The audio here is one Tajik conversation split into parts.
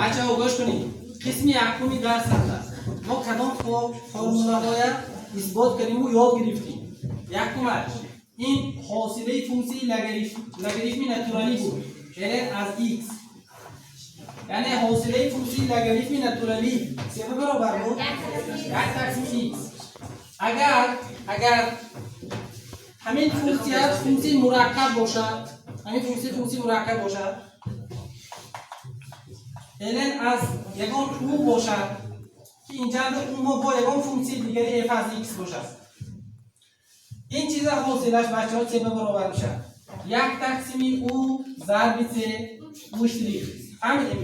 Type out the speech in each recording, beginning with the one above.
Бачаҳо, гӯш кунед. Қисми якуми дарсанда мо кадом формулаҳоя исбот кардиму ёд гирифтем? Якумаш ин ҳосилаи функсияи логарифми натуралӣ буд, ln аз x, яъне ҳосилаи функсияи логарифми натуралӣ се баробар буд як тақсими x. Агар ҳамин функсия функсияи мураккаб бошад, ҳамин функсия функсияи мураккаб бошад, ln аз ягон u бошад, ки инҷанда u мо бо ягон функсияи дигари f аз x бошад, ин чиза ҳосилаш, бачаҳо, се ба баробар мешавад як тақсими u зарби c u штрих. Фаҳмидем?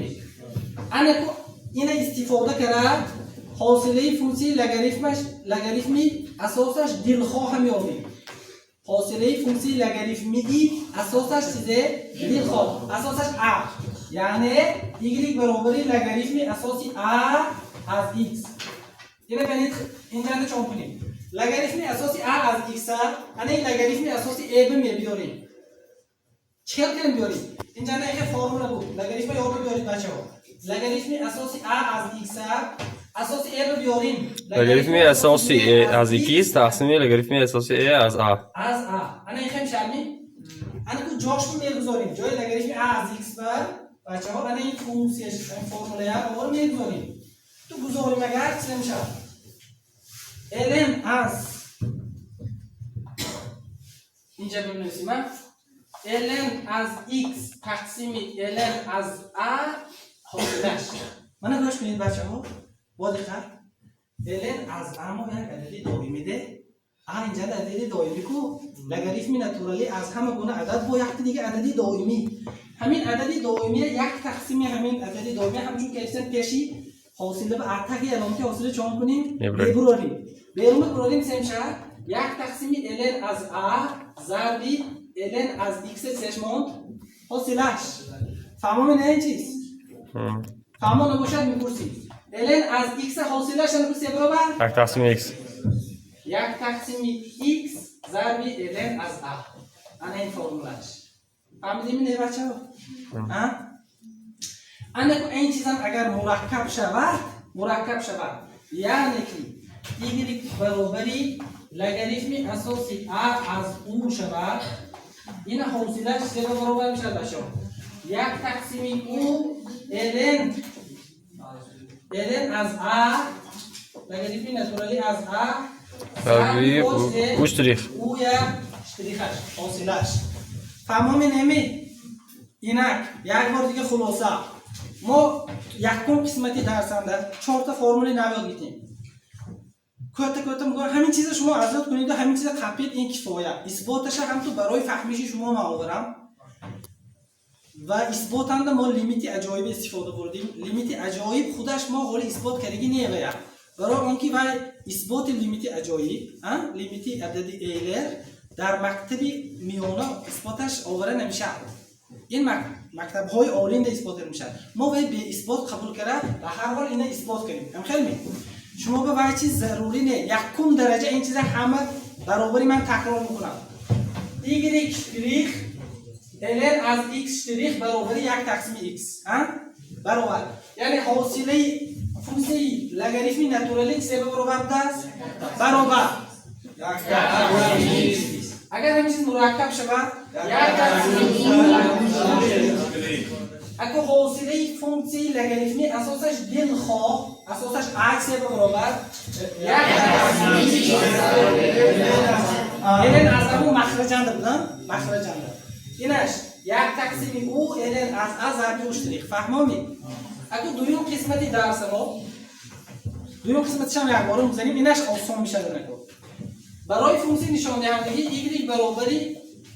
Ана ку ина истифода кард, ҳосилаи функсияи логарифмаш, логарифми асосаш дилхоҳам ёбем. Ҳосилаи функсияи логарифмии асосаш чизе дилхоҳ, асосаш а, яъне y баробари логарифми асоси а аз x. Ина бинед, инҷанда чон кунем? Логарифми асоси а аз x, ана ин логарифми асоси э б мебиёрем. Чӣ хел кардем биёрем? Инҷанда яке формула буд, логарифма ёд биёред, бачаҳо. Логарифми асоси а аз x, асоси э б биёрем. Логарифми асоси э аз x тақсими логарифми асоси э аз а. Аз а. Ана ин хем шарми, ана ку ҷошро мегузорем, ҷои логарифми а аз x ба, бачаҳо, ана ин функсияш, ин формулая овор мегузорем. Ту гузорем агар, чӣ мешавад? Ln аз инҷа бинависим, ln аз x тақсими ln аз a ҳосилаш. Мана гӯш кунед, бачаҳо, бо диққат. Ln аз a мо як адади доимӣ де, а инҷа адади доимӣ ку. Логарифми натуралӣ аз ҳама гуна адад бо якти дига адади доимӣ, ҳамин адади доимия як тақсими ҳамин адади доимия ҳамчун коэффисиент пеши ҳосила ба атаки аломати ҳосила чон кунем? Мебурем. Мебурорем. Берун бурорем, сем шавад як тақсими ln аз a зарби ln аз x сеш монд ҳосилаш. Фаҳмоме, не, ин чиз? Фаҳмо набошад, мепурсид. Ln аз x ҳосилаш ана се баробар Як тақсими x. Як тақсими x зарби ln аз a. Ана ин формулаш. Фаҳмидем, не, бачаҳо? А ана ку ин чизам агар мураккаб шавад, мураккаб шавад, яъне ки y баробари логарифми асоси a аз u шавад, ина ҳосилаш се баробар мешавад, бачаҳо, як тақсими u ln аз a, логарифми натуралӣ аз a Зарби u штрих. У як штрихаш ҳосилаш. Фаҳмоме, неми? Инак як бор дига хулоса: мо якум қисмати дарсанда чорта формули нав ёд гирифтем. Кӯта кӯта мегӯям, ҳамин чиза шумо аз ёд кунеду ҳамин чиза қапид, ин кифоя. Исботаша ҳам ту барои фаҳмиши шумо ман оварам ва исботанда мо лимити аҷоиб истифода бурдем. Лимити аҷоиб худаш мо ҳоли исбот кардагӣ невая, барои он ки вай исботи лимити аҷоиб, лимити адади Эйлер дар мактаби миёна исботаш овара намешавад. Ин мактабҳои олинда исбот карда мешавад. Мо вай беисбот қабул карда, ба ҳар ҳол ина исбот кардем. Ҳамхелми шумо ба вай чиз зарурӣ не. Якум дараҷа ин чиза ҳама баробари ман такрор мекунам: y штрих ln аз x штрих баробари як тақсими x баробар, яъне ҳосилаи функсияи логарифми натуралӣ се баробар будааст, баробар. Агар ҳамин чиз мураккаб шавад, як тақсими. Ако ҳосилаи функсияи логарифмӣ асосаш дилхоҳ, асосаш а се баробар як тақсими ln аз ҳамун махраҷанда буд, махраҷанда инаш як тақсими у ln аз а зарби у штрих. Фаҳмомед? Ако дуюм қисмати дарса мо, дуюм қисматишам якбора мезанем, инаш осон мешавад. Нако барои функсияи нишондиҳандагӣ y баробари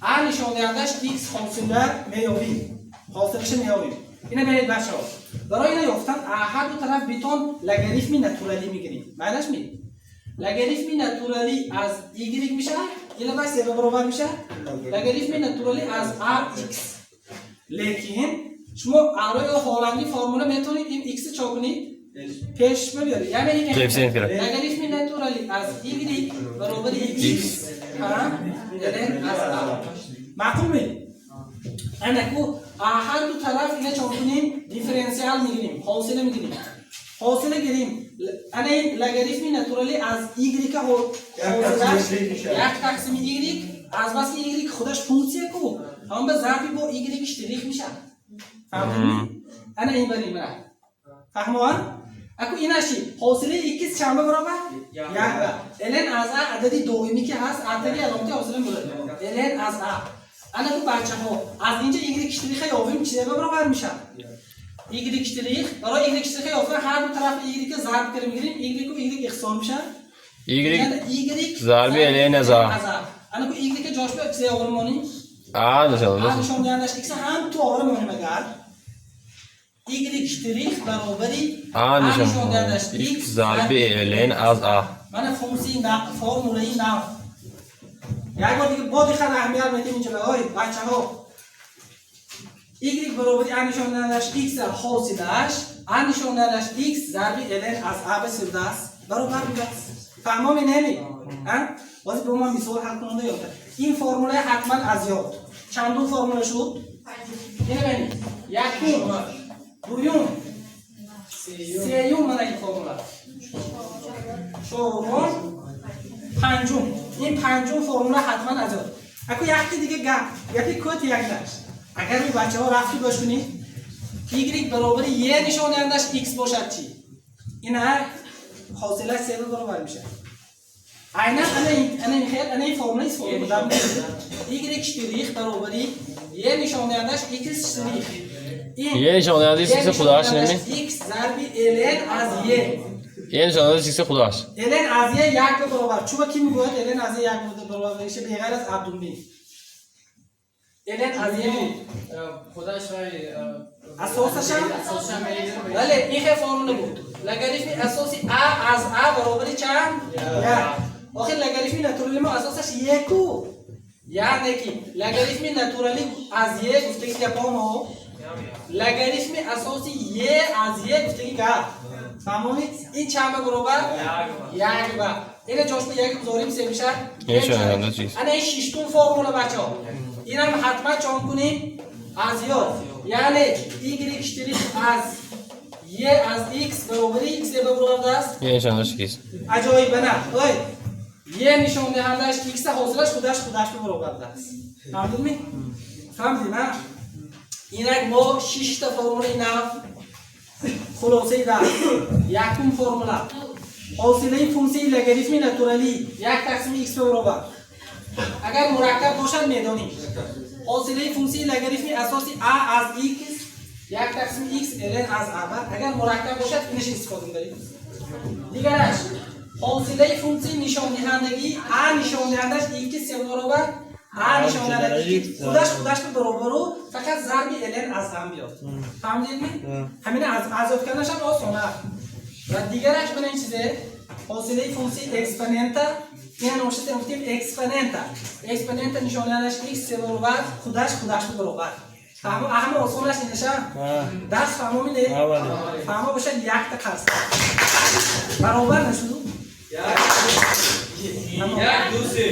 а нишондиҳандааш x ҳосила меёбим, ҳосилаша меёбим. Ина бинед, бачаҳо, барои ина ёфтан ҳар ду тараф битон логарифми натуралӣ мегирем. Маънаш ми логарифми натуралӣ аз y мешавад, илова се баробар мешавад логарифми натуралӣ аз a x. Лекин шумо арои ҳоланди формула метавонед ин x чо кунед, пеш бибаред, яъне ин Коэффициент кира. Логарифми натуралӣ аз y баробари x ln аз a. Маъқул ме? Анаку ҳар ду тараф ина чон кунем? Дифференсиал. Дифференсиал мегирем, ҳосила мегирем, ҳосила гирем. Ана ин логарифми натуралӣ аз y ҳосилаш як тақсими y. Аз баски y худаш функсия ку, ҳам ба зарби бо y штрих мешавад. Фаҳмидӣ? Ана ин бари мана фаҳмон. Аку инаши ҳосилаи x чанд ба баробар? Як ба. Ln аз a адади доимӣ ки ҳаст, атаги аломати ҳосила мебурад. Ln аз a. Ана бу бачаҳо, аз инҷа y штриха ёбем, чизе ба баробар мешавад? Y штрих. Барои y штриха ёфтан ҳар ду тарафи y зарб кардем, мегирем, y ку y ихтисор мешавад. Y y зарби ln аз a. Ана ку y ҷош ба чизе овармонем? A нишон. А нишондиҳандаш x ҳам ту овара монем. Агар y штрих баробари A нишон нишондиҳандаш x зарби ln аз a. Мана функсияи формулаи нав. Як бор дига бо диққат аҳамият медиҳем инҷа. Ой, бачаҳо, y баробари а нишондиҳандаш x ҳосилаш а нишондиҳандаш x зарби ln аз a ба сирдааст баробар будааст. Фаҳмоми неми? Бози бо ма мисол ҳал кунонда ёд. Ин формулаи ҳатман аз ёд. Чандум формула шуд? Ина бинед: якум, дуюм, сеюм, мана ин формула, чорум, панҷум. Ин панҷум формула ҳатман аз ёд. Аку якти дига гап, гапи кӯти якдаш. Агар ин бачаҳо рафти гӯш кунед, y баробари е нишондиҳандаш x бошад чӣ? Ина ҳосилаш се баробар мешавад. Айнан ана ин хел, ана ин формула истифода бурдам. Y штрих баробари е нишондиҳандаш x штрих. Ин Е нишондиҳандаи x худаш неми? X зарби ln аз е. Е нишондиҳандаи x худаш. Ln аз е як ба баробар. Чуба ки мегӯяд ln аз е як ба баробар меша беғайр аз Абдулмин? Ln аз е Худаш вай асосашам? Асосашам мегирем. Бале, ин хел формула буд. Логарифми асоси а аз а баробари чанд? Як. Охир логарифми натурали мо асосаш еку, яъне ки логарифми натуралӣ аз е гуфтаги гапҳо мо логарифми асоси е аз е гуфтаги гап. Фаҳмонед? Ин чанд ба баробар? Як ба. Ина ҷош ба як гузорим, се мешавад. Нишондиҳанда чист? Ана ин шиштум формула, бачаҳо. Инам ҳатман чон кунем? Аз ёд. Яъне y штрих аз е аз x баробари x е ба баробар аст. Е нишондиҳандаи x. Аҷоибана, ой, е нишондиҳандааш x ҳосилаш худаш ба баробар аст. Фаҳмидми? Фаҳмидим, а? Инак мо шишта формулаи нав. Хулосаи дарс: якум формула, ҳосилаи функсияи логарифми натуралӣ як тақсими x ба баробар. Агар мураккаб бошад, медонем. Ҳосилаи функсияи логарифми асоси а аз x як тақсими x ln аз a бар. Агар мураккаб бошад, инаш истифода мебарем. Дигараш, ҳосилаи функсияи нишондиҳандагӣ а нишондиҳандаш x се баробар а нишондиҳанда x худаш ба баробару фақат зарби ln аз а биёд. Фаҳмидедми? Ҳамина аз ёд карданашам осона. Ва дигараш, мана ин чизе, ҳосилаи функсияи экспонента. Ина номшата гуфтем экспонента. Экспонента нишондиҳандаш x се баробар худаш ба баробар. Фаҳмо? Ҳама осонаш инаша. Дарс фаҳмоми не? Фаҳмо бошад, якта қарс баробар нашуду. Як, ду, се.